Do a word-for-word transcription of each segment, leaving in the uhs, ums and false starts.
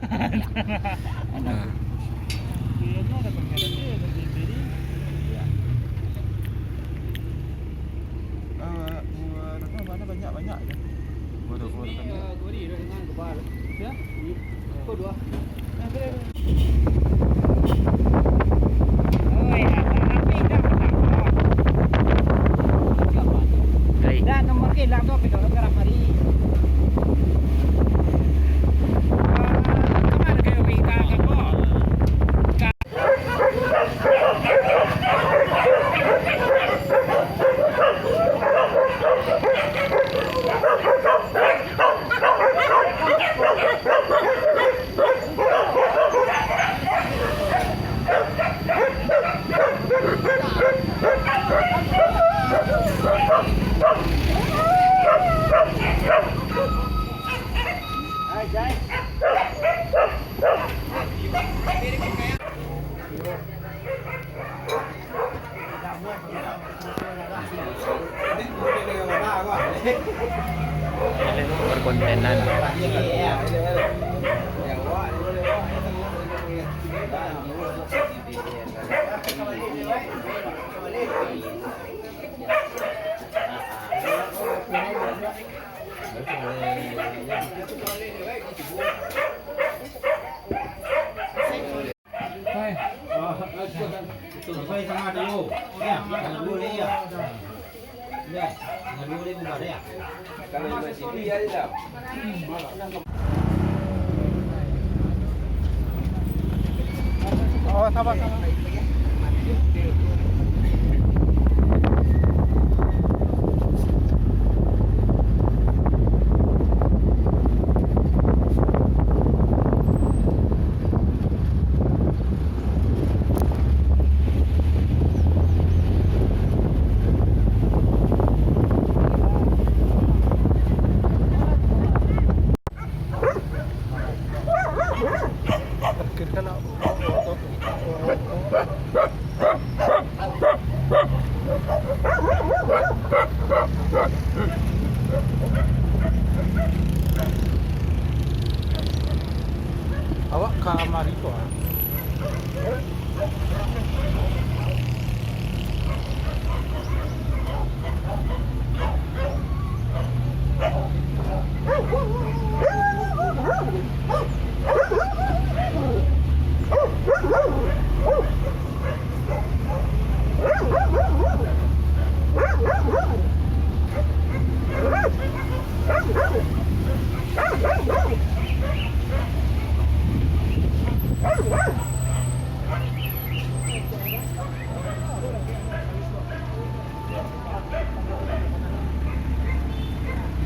Nah. Perkontenan. Awak ka mari ko, ah.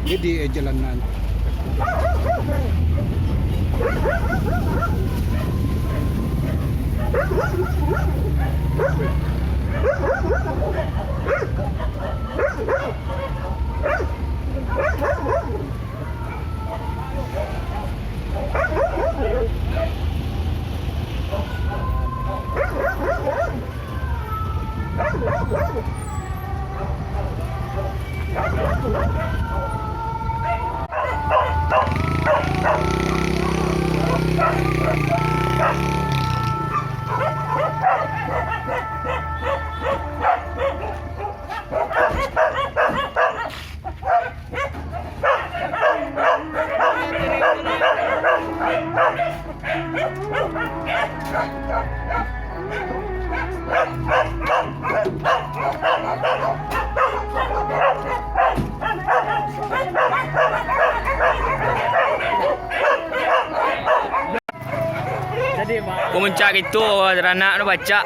Jadi, eh, jalanan. Pamuncak itu, baranak tu pacak.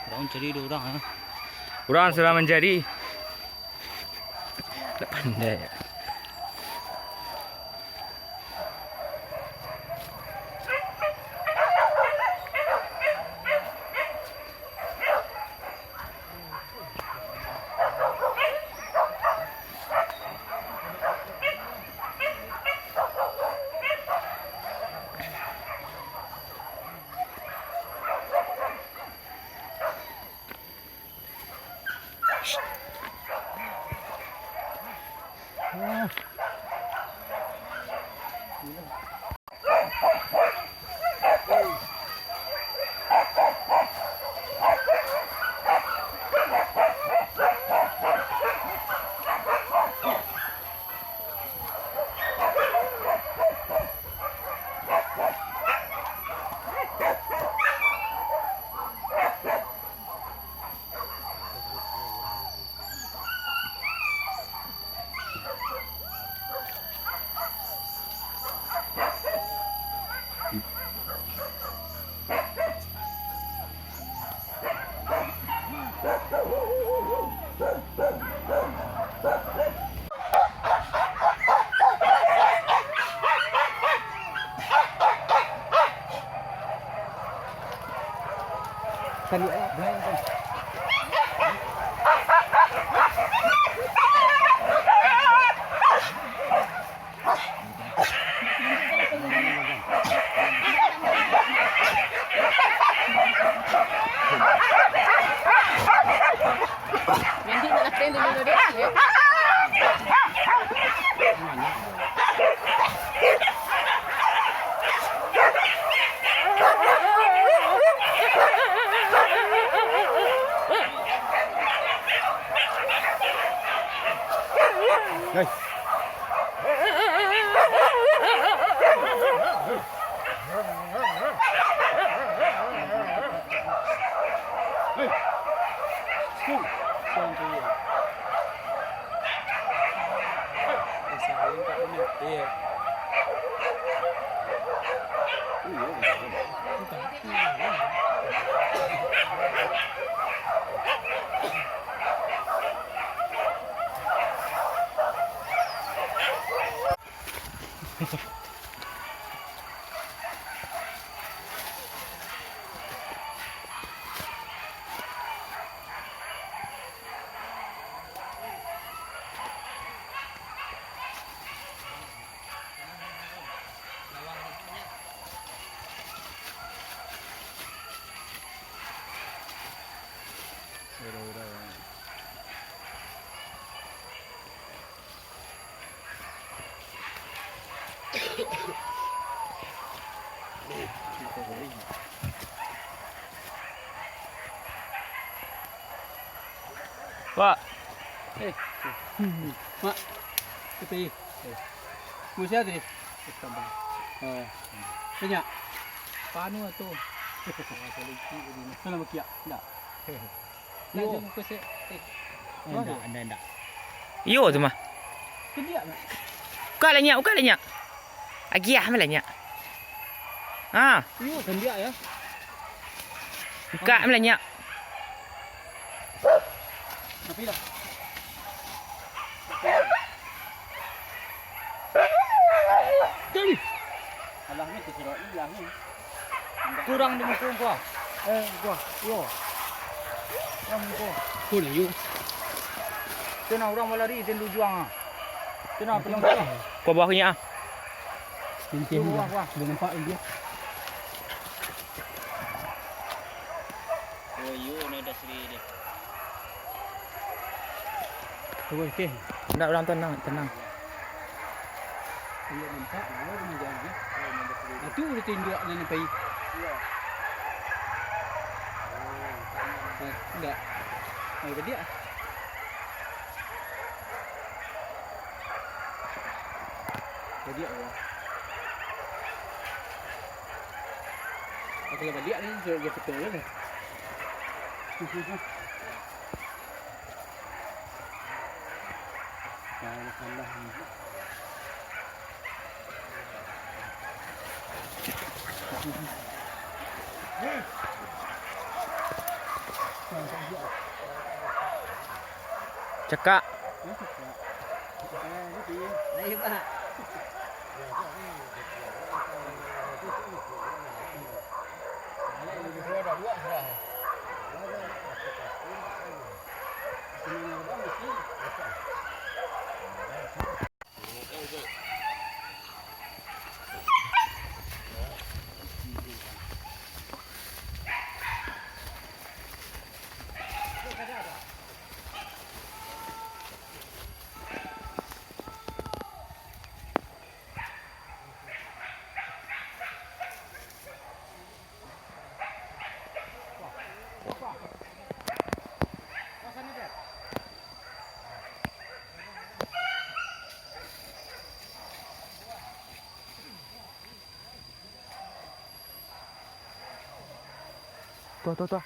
Urang cari dua urang, ah. Urang sudah mancari. Dak pandai. Pak. Eh. Mak. Tapi. Eh. Musia tadi. Tambah. Oh. Banyak. Panu tu. Salah makiak. Ndak. Nak jenguk ke se-, eh. Eh, ndak, ndak, ndak. Iyo tu mah. Kediak, Mak. Buka lah nyak, buka lah nyak. Agiah malah nyak. Ha. Iyo, kediak ya. Buka malah nyak. Tapi dah. Alah ni, terserok ni, alah ni. Kurang di muka gua. Eh, gua. Yo. Kurang muka. Kau dah, yo. Tengah orang balari, tengah lujuang ah. Tengah pelang-pelang. Kau bawah ni ah. Bintih ni. Bawah, bawah. Boleh nampak dia. Oh, iyo, ni dah seri dia. Terus, okey. Ndak, urang tenang, tenang. Iyo, nampak, iyo, dia jalan je. Ah, tu udah tinduk nan pai. Iyo. Eh, ndak. Mai baliak ah. Baliak, yo. Kalau baliak ni, dia, dia betul kan? Nah, masalah ni. Cakak. Baik, Pak. Tuh, tuh, tuh.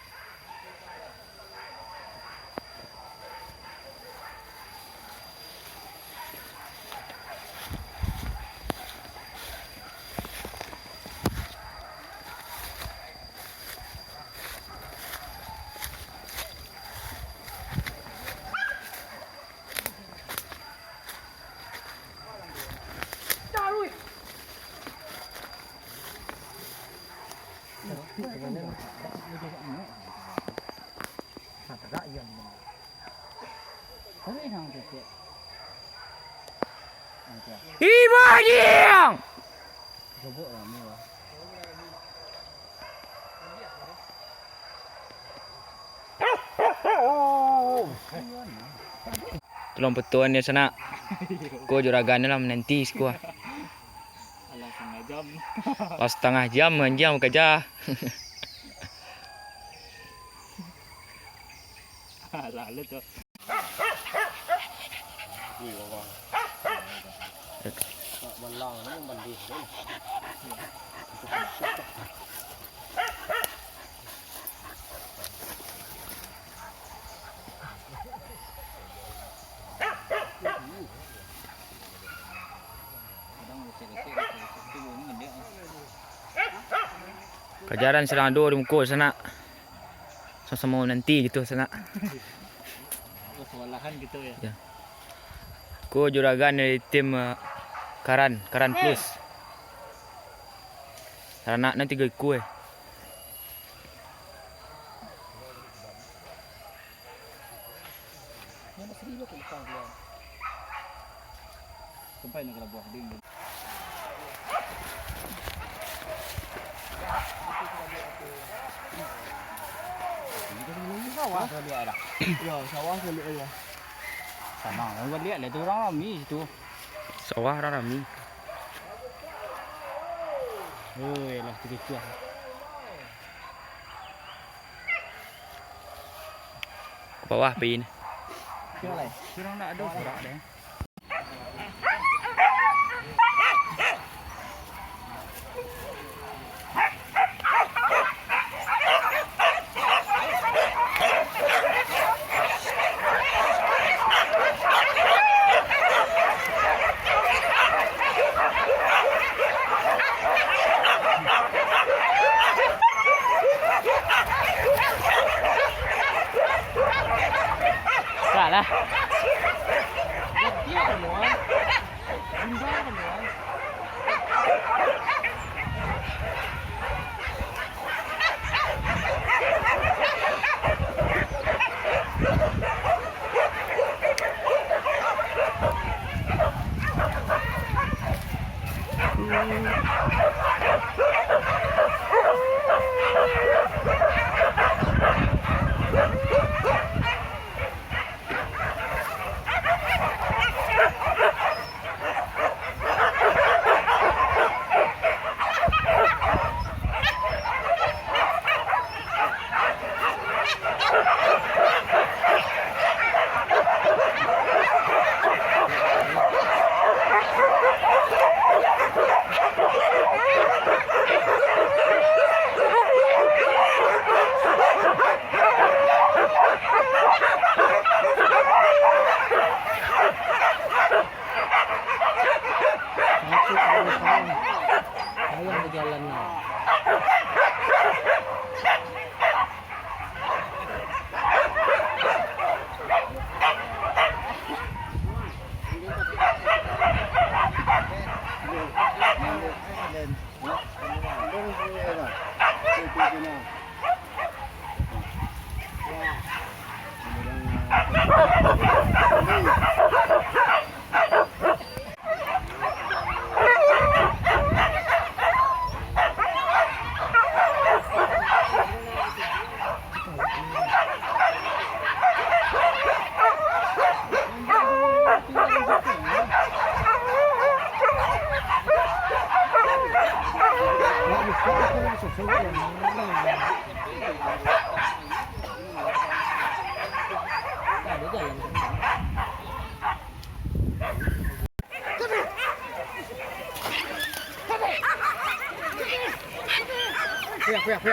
Ibah, Jing! Tulung petuan dia sanak. Ko juragan lah menanti siko. Alah, setengah jam. Pas setengah jam anjiang bakaja. Alah, lu tu. Kajaran sadang ado di muko sanak. Samo-samo nanti gitu sanak. Oh, kewalahan gitu ya. Ya. Ko juragan dari tim, eh, Karan, Karan Plus. Taranak nan tigo ikua, eh. Sampai nak kena buah ding. Sawah baliak dah. Ya, sawah baliak ya. Sanang baliak lah tu, urang rami situ. Sawah urang rami. Oi, lah tu kecuah. Ka bawah pai ni. Surang ndak ado surak deh. Salah. Masuk ke dalam. Ayam berjalan lah.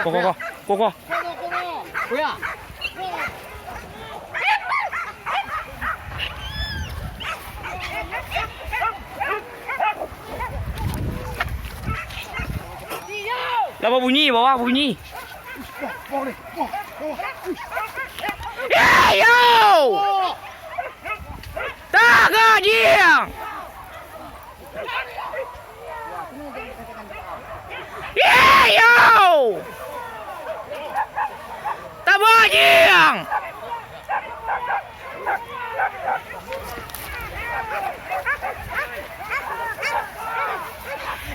Ko, ko, ko. Ko, ko. Lah babunyi, bawah bunyi. Eh, yo! Tagak, Jing! Eh, yo! Tabak, Jing!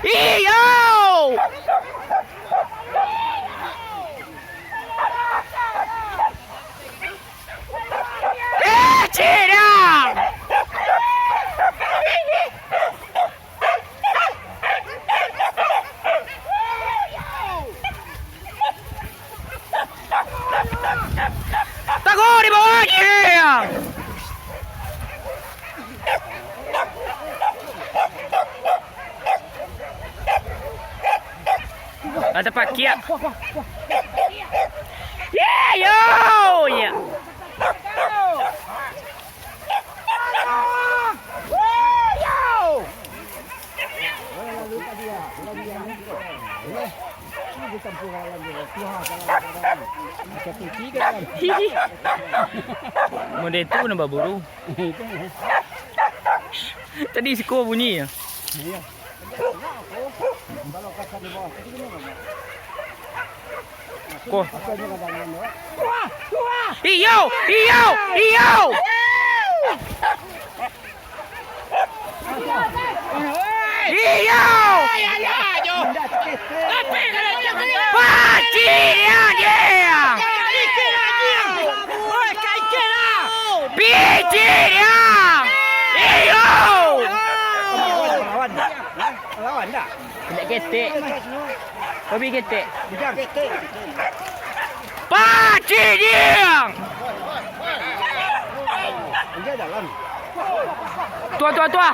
Iyo! Kecil dah! Tago di bawah, anjing! Lah tapakiak. Ye, yo, ye. Model tu nambah buru. Tadi siko bunyi ya. Ko. Iyo, iyo, iyo. Iyo. Pacik dia, dia. Picik dia. Iyo. Indak ketek. Babi ketek. Pacik dia. Tua, tua, tua.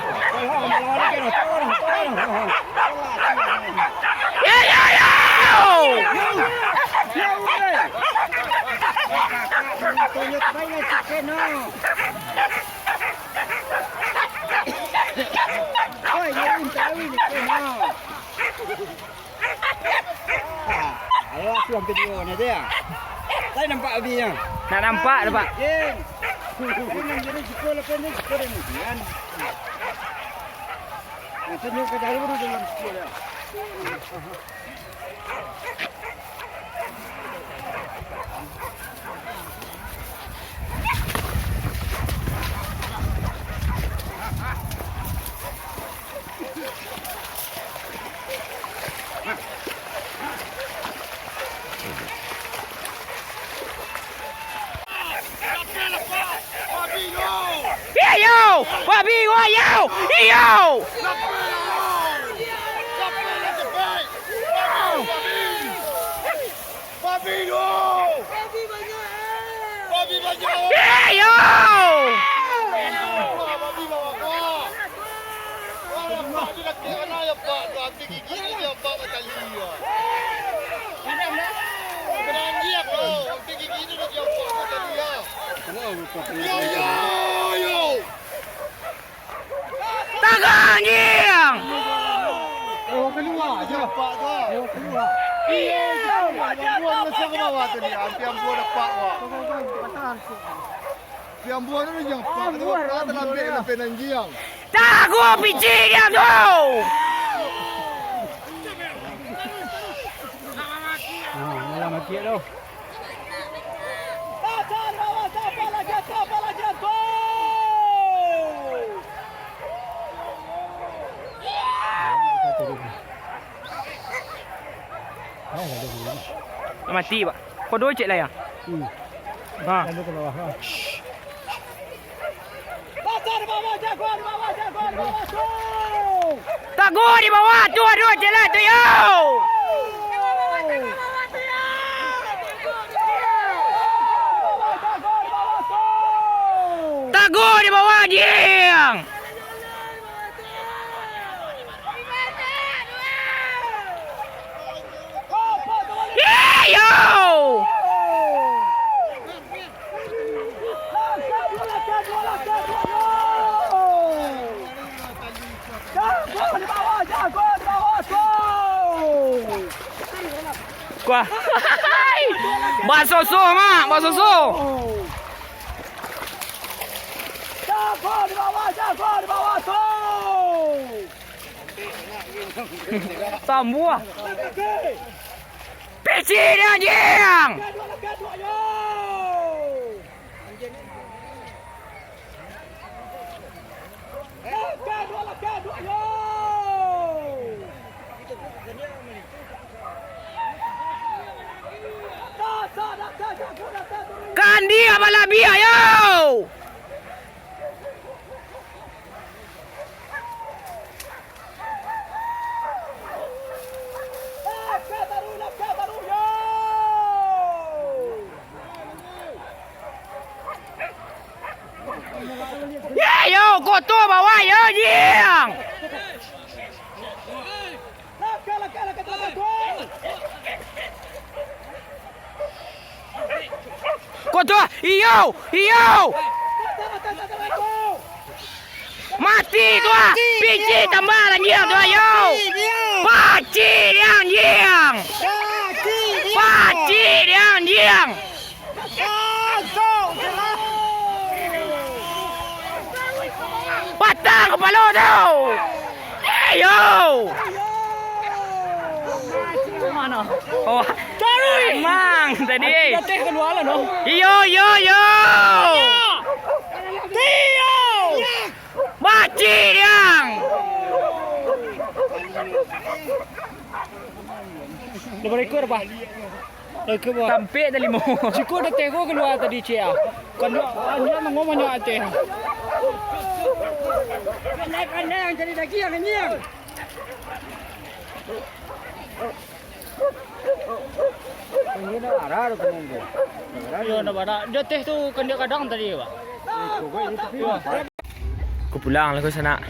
Yo, yo, yo. Ayo, aku hampir dua ni aja ya. Saya nampak abisnya. Nak nampak tu, Pak. Jin. Jin, jin, sekolah pendek, sekolah ni, kan. Nah, senyum ke dalam, dalam sekolah. Iyo! Babi, iyo! Iyo! Babi tu! Babi banyak! Babi banyak! Iyo! Babi banyak! Wah, nampak tu laki anak ya, Pak. Tu ambil gigi ni dia, Pak, macam ni, ya. Benang dia, Pak. Ambil gigi ni dia, Pak, macam ni, ya. Yo, yo, yo. Tagang, anjing! Oh, keluar je. Pak tu. Oh, keluar. Iya, iya, iya. Buang besar ke bawah tu ni. Hampir ambuan dapat, Pak. Patah langsung. Hampir ambuan tu ni, Pak. Ambuan, Pak, ambuan. Terlambik, terlambik anjing. Tago picik dia tu! Ah, malam mati tu. Mati, Pak. Kodo cek lah ya. Hmm. Ha. Lalu ke bawah, ha. Tago di bawah tu, aduh, jelas tu, yo. Tago di bawah, anjing. Iyo! Kuah. Bakso suh, Mak, bakso suh. Jago di bawah, jago di bawah tu. Sambuah. Picik dia, anjing. Dia balabiah, yo! Yo, yo, koto bawah, yo, jiang! Koto, iyo, iyo! Mati tu ah! Picik tambah anjiang tu ah, yo! Pacik dia anjiang! Pacik dia anjiang! Patah kapalo tu! Iyo! Mano? Oh, taruih! Mang tadi. Dah teh kalua lah, no. Iyo, iyo, iyo! Iyo! Bacik, Diang! Dah barikut, Pak. Barikut, Pak. Tampek talimo. Cukup dah teh ko kalua tadi, Cik, ah. Kan dia, kan dia mangomong nyo ateh. Pandai-pandai yang cari daging, anjing. Iyo, ndak bana. Di ateh tu kan dia kadang tadi, Pak. Ku pulang lah, ku sanak.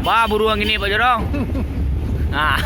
Wah, buruang ini, Pak Jorong. Ah.